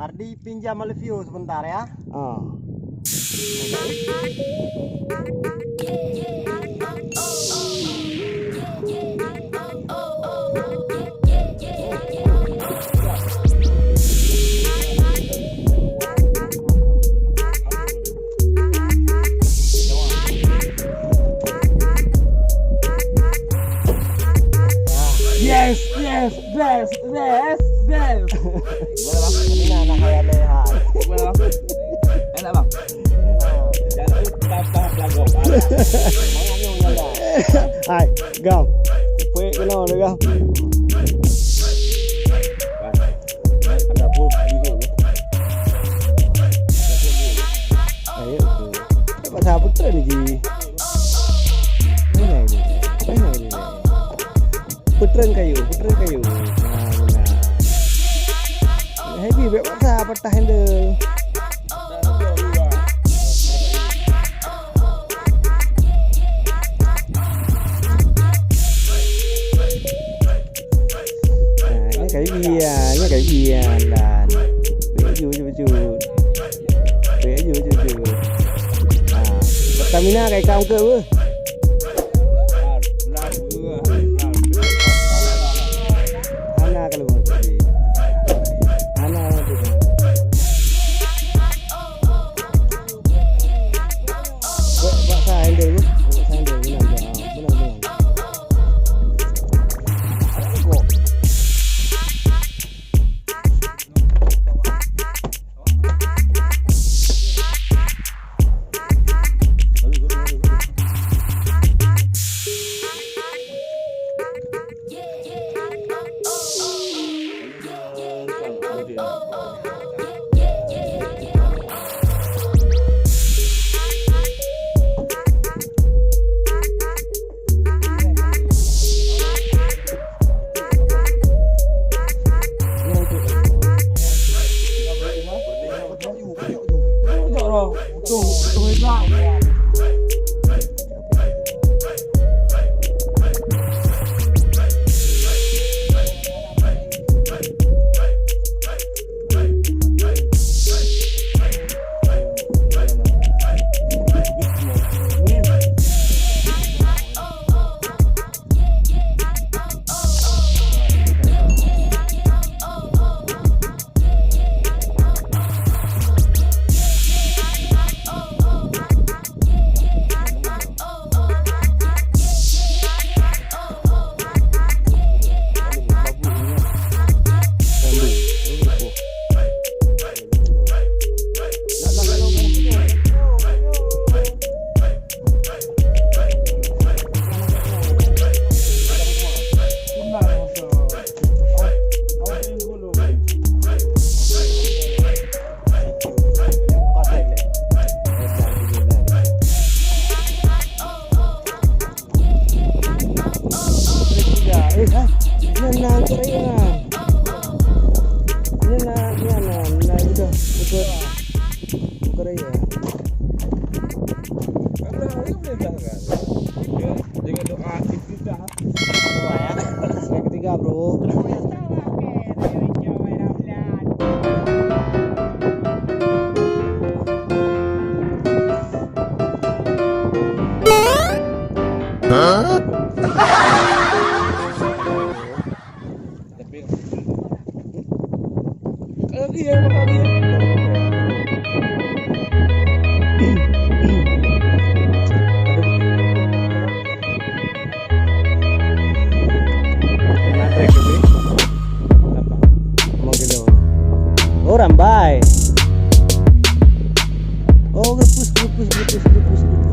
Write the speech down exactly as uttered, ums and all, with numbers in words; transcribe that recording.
Ardi, pinjam Alfio sebentar ya. Ah. Yes, yes, yes, yes, yes. Boleh, Bang. Ini anak saya lehat. Boleh, Bang. Enak, Bang. Enak. Jangan tambah lagu. Hai, gam. Pui kena deh, gam. Ada pun biru. Ayo. Pasal betul ni ji. Mana ni? Mana ni? Putren kayu, putren kayu. Nah, benar. Heavy bek paksa patah handle. Nah, ini kayu bian, ini kayu bian dan. Baju, baju, baju. Baju, baju, baju. Nah, Pertamina kayu kau ke apa? Hana kalau mau jadi. Hana tu. Buat, buat saya handle tu. Buat saya handle. Benar, benar. Benar, benar. Eh, ha? Nyan na, nyan na, nyan na, nyan na, nyan na, udah, udah. Bukan raya. Dengan doa kita. Yang ketiga, bro. Oh, rambai. Oh, gepus, gepus, gepus, gepus, gepus.